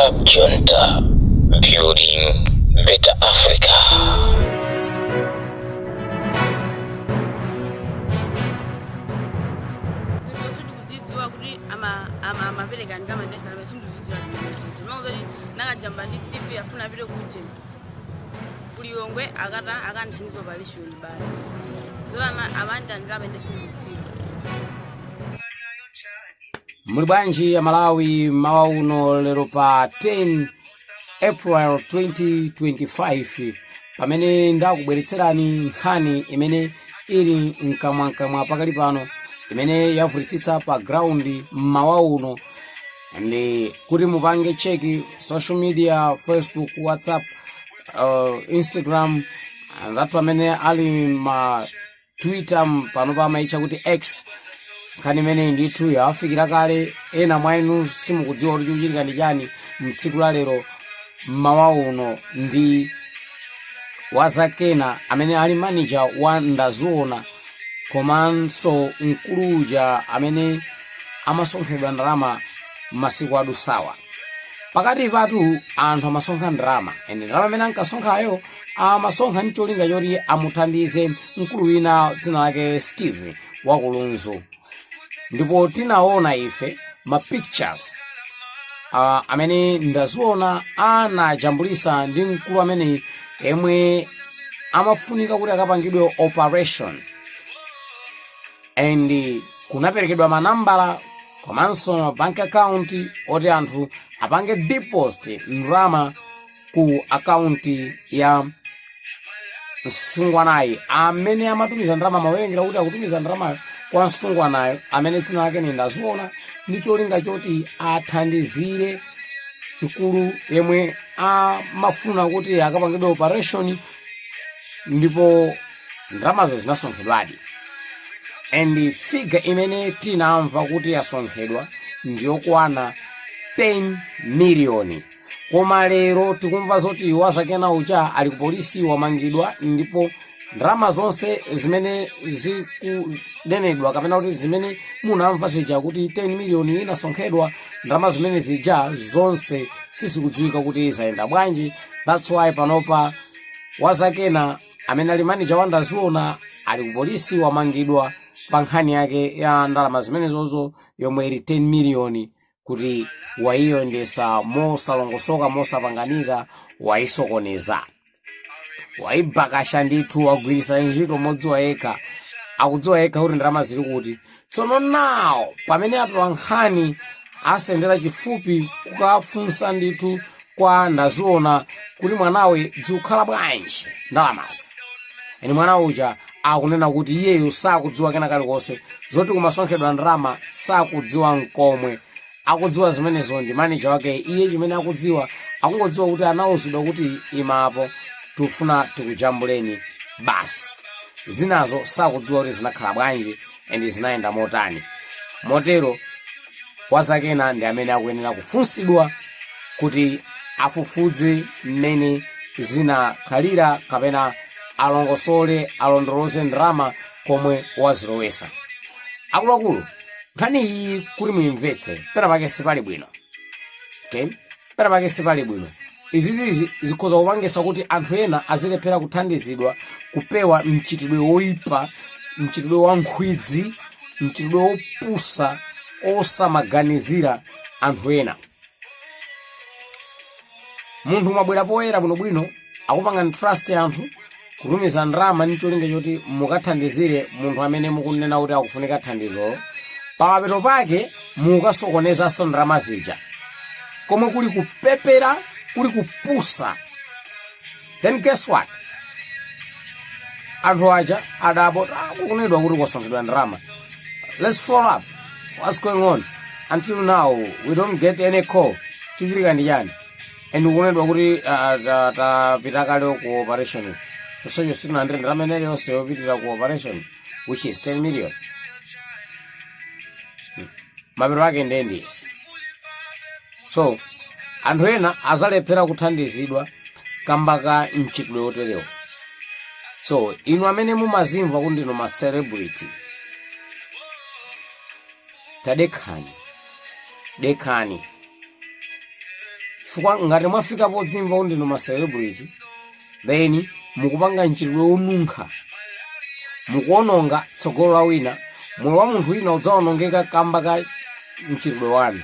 Club Junta, building better Africa. Sindikuzidziwa kuti amapereka ndalama ndesana, sindikuzidziwa zimenezo. Zimangoti nakajamba ndi Steve afuna apite kuje ku Lilongwe akata akandithandiza operation basi. Zoti amanda ndalama nde sindikuzidziwa. Muli bwanji Amalawi mawa uno lero pa 10 April 2025, pamene ndakubweretserani nkhani imene ili mkamwamkamwa pakali pano, imene yavutitsitsa pa ground mmawa uno. Ndi kuti mupange check social media, Facebook, WhatsApp, Instagram, anzathu amene ali ma Twitter pano amaitcha kuti X, nkhani imeneyi ndithu yawafikira kale. Ena mwa inu simukudziwa kuti chikuchitika ndi chani mtsiku la lero mmawa uno. Ndi Wazakena amene ali manager wa Ndaziona komanso mkulu uja amene amasonkheredwa ndalama masiku adusawa. Pakati patu anthu amasonkha ndalama, ende ndalama imene ankasonkhayo amasonkha ndi cholinga choti amuthandize mkulu wina dzina lake Steve wakulunzu. Ndipo tinaona ife ma pictures amene Ndaziona anajambulisa ndi mkulu amene yemwe amafunika kuti akapangidwe operation, and kunaperekedwa manambala komanso ma bank account oti anthu apange deposit ndalama ku akaunti ya msungwanayi. Amene amatumiza ndalama amawerengera kuti akutumiza ndalamayo kwa msungwanayo amene dzina lake ni Ndaziona, ndi cholinga choti athandizire mkulu yemwe amafuna kuti akapangidwe operation. Ndipo ndalamazo zinasonkhedwadi, and figure imene tinamva kuti yasonkhedwa ndiyokwana 10 miliyoni. Koma lero tikumva zoti Wazakena uja ali ku polisi, wamangidwa, ndipo ndalama zonse zimene zikunenedwa kapena kuti zimene munamva zija kuti 10 miliyoni inasonkhedwa, ndalama zimene zija zonse sizikudziwika kuti zayenda bwanji. That's why panopa Wazakena amene ali manager wa Ndaziona ali ku polisi, wamangidwa pa nkhani yake ya ndalama zimenezozo yomwe ili 10 miliyoni, kuti waiyendesa mosalongosoka, mosapanganika, wayisokoneza, wayibakasha ndithu, wagwirisa ntchito modziwa yekha, akudziwa yekha kuti ndalama zili kuti. Tsono nawo pamene atola nkhani asendera chifupi kukafunsa ndithu kwa Ndaziona kuti mwanawe zikukhala bwanji ndalamazi, eni mwana uja akunena kuti iyeyo sakudziwa kena kalikonse zoti kumasonkhedwa ndalama, sakudziwa nkomwe. Akudziwa zimenezo ndi manager wake. Iye chimene akudziwa, akungodziwa kuti anauzidwa kuti imapo, tufuna tikujambuleni basi. Zinazo sakudziwa kuti zinakhala bwanji and zinayenda motani. Motero Wazakena ndi amene akuyenera kufunsidwa kuti afufuze mmene zinakhalira kapena alongosole, alondoloze ndalama komwe wazilowesa. Akuluakulu, nkhani iyi kuti muyimvetse, pena pake sipali bwino, okay? Pena pake sipali bwino. Izizizi zikhoza kupangisa kuti anthu ena azilephera kuthandizidwa, kupewa mchitidwe woipa, mchitidwe wa nkhwidzi, mchitidwe wopusa osamaganizira anthu ena. Munthu mwabwera poyera bwinobwino, akupangani trust anthu kutumiza ndalama ndi cholinga choti mukathandizire munthu amene mukunena kuti akufunika thandizolo. Pamapeto pake mukasokonezanso ndalama zija, komwe kuli kupepera, kuli kupusa. Then guess what? Anthu aja adabo akukunenedwa kuti kwasonkhedwa ndalama, let's follow up what's going on. Until now we don't get any call. Chikuchitika ndi chani? And kukunenedwa kuti tapita kale ku operation, chonsecho sitinalandire ndalama ineyo yonse yopitirira ku operation, which is 10 million. Mapeto ake ndendisi. So anthu ena azalephera kuthandizidwa kamba ka mchitidwe woterewo. So inu amene mumazimva kuti ndinu ma celebrity, tadekhani, dekhani, chifukwa Chifukwa ngati mwafika podzimva kuti ndinu ma celebrity, then mukupanga mchitidwe wonunkha, mukuononga tsogolo la wina. Moyo wa munthu wina udzawonongeka kamba ka mchitidwe wanu.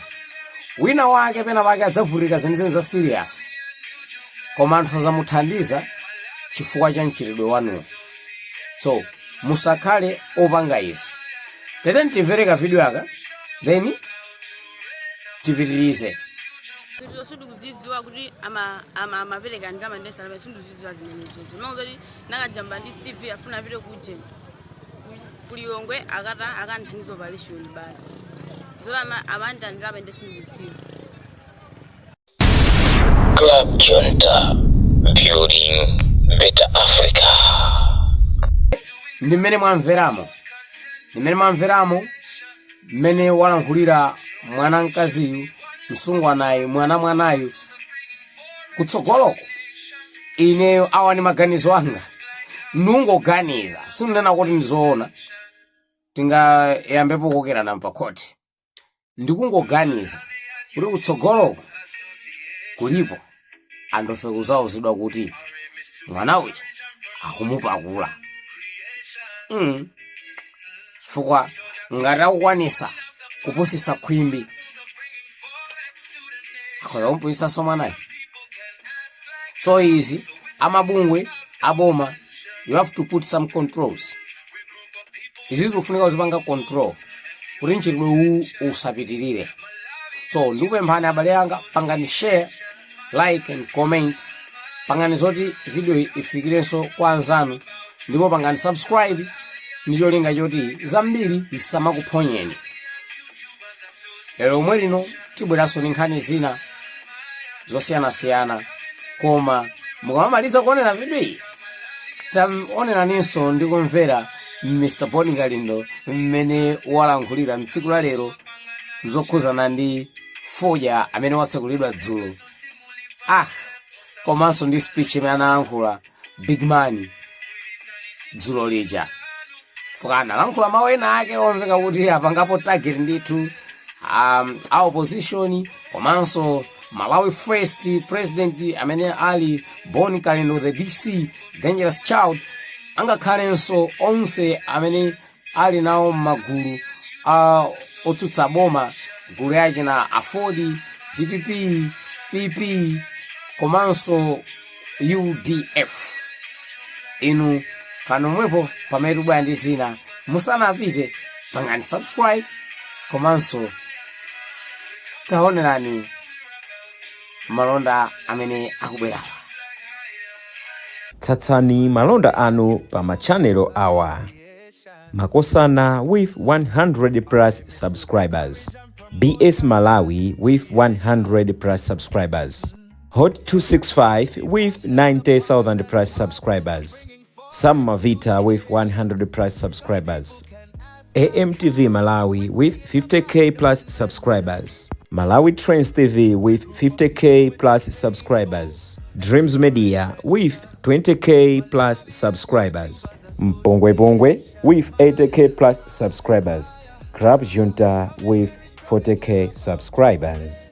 Wina wake pena pake adzavutika zenizeni za serious, koma anthu sazamuthandiza chifukwa cha mchitidwe wanuwo. So musakhale opanga izi. Tete timvere ka video aka, then tipitirize. Zinthu sindikuzidziwa kuti amapereka ndalama ndesana, sindikuzidziwa zimenezozo. Ndimangodziwa kuti nakajamba ndi Steve afuna apite kujeni kuliyongwe akata akanthandiza operation basi. Zoti amanda ndalama inde sindikuzidziwa. Club Junta, building better Africa. Ndi mmene mwamveramo mmene walankhulira mwana mkaziyu, msungwanayu, mwana mwanayu. Kutsogoloko ineyo awa ni maganizo anga, ndingoganiza, sindinena kuti ndizoona, tingayambepo kukokerana pakhoti. Ndikungoganiza kuti kutsogoloko kulipo anthufe kuzauzidwa kuti mwana uja akumupakula. Chifukwa ngati akukwanisa kupusisa khwimbi, akhoza kumpusisanso mwanayo. So izi amabungwe aboma, you have to put some controls. Izi zikufunika kuzipanga control kuti mchitidwe uwu usapitirire. So ndikupemphani abale anga, pangani share, like and comment, pangani zoti video iyi ifikirenso kwa anzanu, ndipo pangani subscribe ndi cholinga choti zambiri zisamakuphonyeni. Lero lomwe lino tibweranso ndi nkhani zina zosiyanasiyana, koma mukamamaliza kuonera video iyi, taoneraninso ndi kumvera Mr Bon Kalindo mmene walankhulira mtsiku la lero zokhuzana ndi fodya amene watsekulidwa dzulo, komanso ndi speech imene analankhula big man dzulo lija. Fuka analankhula mawu ena ake omveka kuti apangapo target ndithu a opposition komanso Malawi First president amene ali Bon Kalindo, the DC, dangerous child, angakhalenso onse amene ali nawo m'magulu a otsutsa boma, gulu yachina AFORD, DPP, PP komanso UDF. Inu kanomwepo pamene tibwera ndi zina. Musanapite, pangani subscribe komanso taonerani malonda amene akubwerawa. Tsatsani malonda anu pa machanelo awa: Makosana with 100 plus subscribers, BS Malawi with 100 plus subscribers, Hot 265 with 90,000 plus subscribers, Sam Mavita with 100 plus subscribers, AMTV Malawi with 50K plus subscribers, Malawi Trends TV with 50K plus subscribers, Dreams Media with 20K plus subscribers, Mpongwe Pongwe with 80K plus subscribers, Club Junta with 40K subscribers.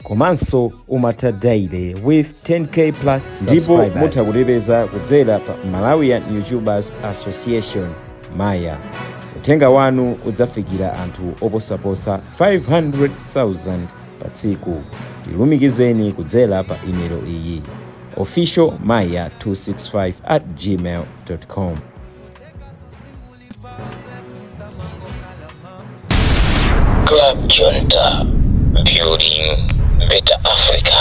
Komanso Umata Daily with 10K plus. Ndipo mutha kutipeza kudzera pa Malawian YouTubers Association, Maya. Uthenga wanu udzafikira anthu oposaposa 500,000 pa tsiku. Tilumikizeni kudzera pa imelo iyi: officialmaya265@gmail.com. Club Junta, building better Africa.